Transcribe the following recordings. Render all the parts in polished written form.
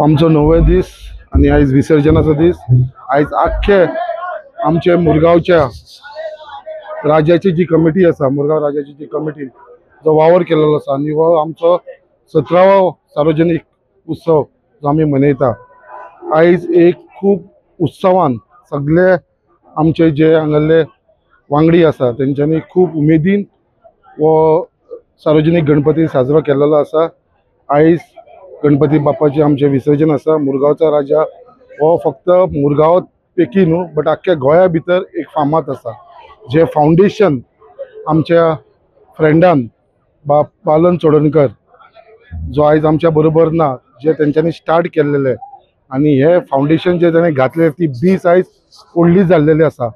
आमचो णवे दीस आनी आयज विसर्जनाचो दीस. आयज आख्खे आमचे मुरगांवच्या राज्याची जी कमिटी आसा, मुरगांव राज्याची जी कमिटी जो वावर केलेलो आसा आनी हो आमचो 17वो सार्वजनीक उत्सव जो आमी मनयता. आयज एक खूब उत्सवान सगळे आमचे जे हांगासरले वांगडी आसा तेंच्यांनी खूब उमेदीन हो सार्वजनीक गणपती साजरो केलेलो आसा. आयज गणपती बाप्पाचें आमचें विसर्जन आसा. मुरगांवचो राजा हो फक्त मुरगांव पेकी न्हू बट आख्ख्या गोंया भितर एक फामाद आसा. जे फावंडेशन आमच्या फ्रेंडान बाब बालन चोडणकर जो आयज आमच्या बरोबर ना, जे तेंच्यांनी स्टार्ट केल्लेले आनी हे फावंडेशन जे ताणें घातले ती बीज आयज व्हडली जाल्लेली आसा.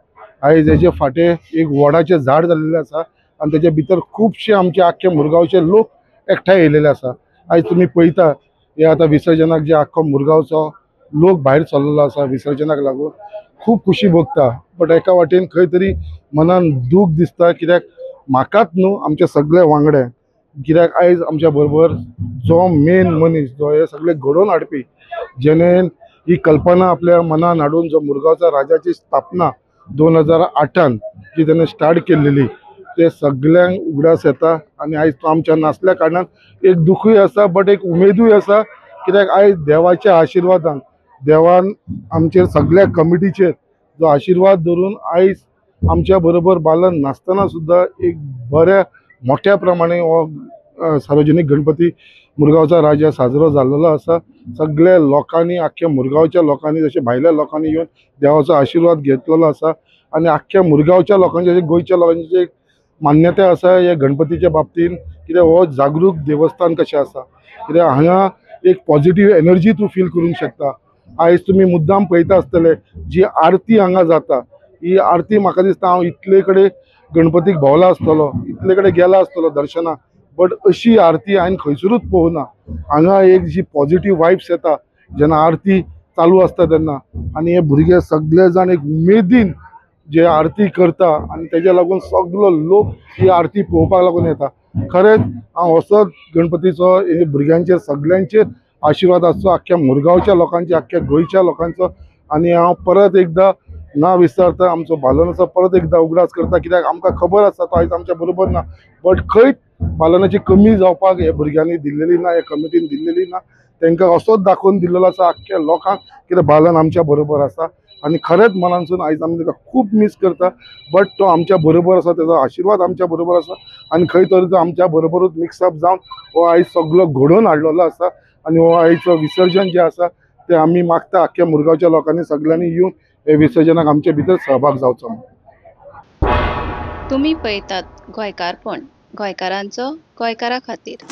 आयज हेजे फाटे एक वडाचें झाड जाल्लेलें आसा आनी तेजे भितर खुबशे आमचे आख्खे मुरगांवचे लोक एकठांय येयलेले आसा. आयज तुमी पळयता हे आतां विसर्जनाक जे आख्खो मुरगांवचो लोक भायर सरलेलो आसा विसर्जनाक लागून खूब खुशी भोगता. बट एका वाटेन खंय तरी मनान दूख दिसता, कित्याक म्हाकाच न्हू आमचे सगळे वांगडे, कित्याक आयज आमच्या बरोबर जो मेन मनीस जो हे सगळे घडोवन हाडपी, जेणे ही कल्पना आपल्या मनान हाडून जो मुरगांवचा राजाची स्थापना 2008 जी तेणे स्टार्ट केल्लेली ते सगळ्यांक उगडास येता. आनी आयज तो आमच्या नासल्या कारणान एक दुखूय आसा बट एक उमेदूय आसा, कित्याक आयज देवाच्या आशिर्वादान देवान आमचेर सगळ्या कमिटीचेर जो आशिर्वाद धरून आयज आमच्या बरोबर बालन नासतना सुद्दां एक बऱ्या मोठ्या प्रमाणे हो सार्वजनीक गणपती मुरगांवचा राजा साजरो जाल्लेलो आसा. सगळ्या लोकांनी आख्ख्या मुरगांवच्या लोकांनी जशें भायल्या लोकांनी येवन देवाचो आशिर्वाद घेतलेलो आसा. आनी आख्ख्या मुरगांवच्या लोकांचे गोंयच्या लोकांची एक मान्यताय आसा हे गणपतीच्या बाबतीन, कित्याक हो जागरूक देवस्थान कशें आसा, कित्याक हांगा एक पॉझिटिव्ह एनर्जी तूं फील करूंक शकता. आयज तुमी मुद्दाम पळयता आसतले जी आरती हांगा जाता ही आरती म्हाका दिसता हांव इतले कडेन गणपतीक भोंवला आसतलो, इतले कडेन गेला आसतलो दर्शनाक, बट अशी आरती हांवें खंयसरूच पळोवना. हांगा एक जी पॉझिटिव्ह वायब्स येता जेन्ना आरती चालू आसता तेन्ना, आनी हे भुरगे सगळे जाण एक उमेदीन जे आरती करता आनी तेज्या लागून सगलो लोक ही आरती पळोवपाक लागून येता. खरेंच हांव असोच गणपतीचो हे भुरग्यांचेर सगल्यांचेर आशिर्वाद आसचो, आख्ख्या मुरगांवच्या लोकांचे, आख्ख्या गोंयच्या लोकांचो. आनी हांव परत एकदां ना विसरता आमचो बालनाचो परत एकदां उगडास करता, कित्याक आमकां खबर आसा तो आयज आमच्या बरोबर ना, बट खंयच बालनाची कमी जावपाक हे भुरग्यांनी दिल्लेली ना, हे कमिटीन दिल्लेली ना. तांकां असोच दाखोवन दिल्लेलो आसा आख्ख्या लोकांक कित्याक बालन आमच्या बरोबर आसा. आनी खरेंच मनानसून आयज आमी ताका खूब मीस करता, बट तो आमच्या बरोबर आसा, तेजो आशिर्वाद आमच्या बरोबर आसा आनी खंय तरी तो आमच्या बरोबरूच मिक्सअप जावन हो आयज सगलो घडोवन हाडलेलो आसा. आनी हो आयचो विसर्जन जें आसा तें आमी मागता आख्ख्या मुरगांवच्या लोकांनी सगळ्यांनी येवन हे विसर्जनाक आमचे भितर सहभाग जावचो. तुमी पळयतात गोंयकारपण, गोंयकारांचो गोंयकारा खातीर.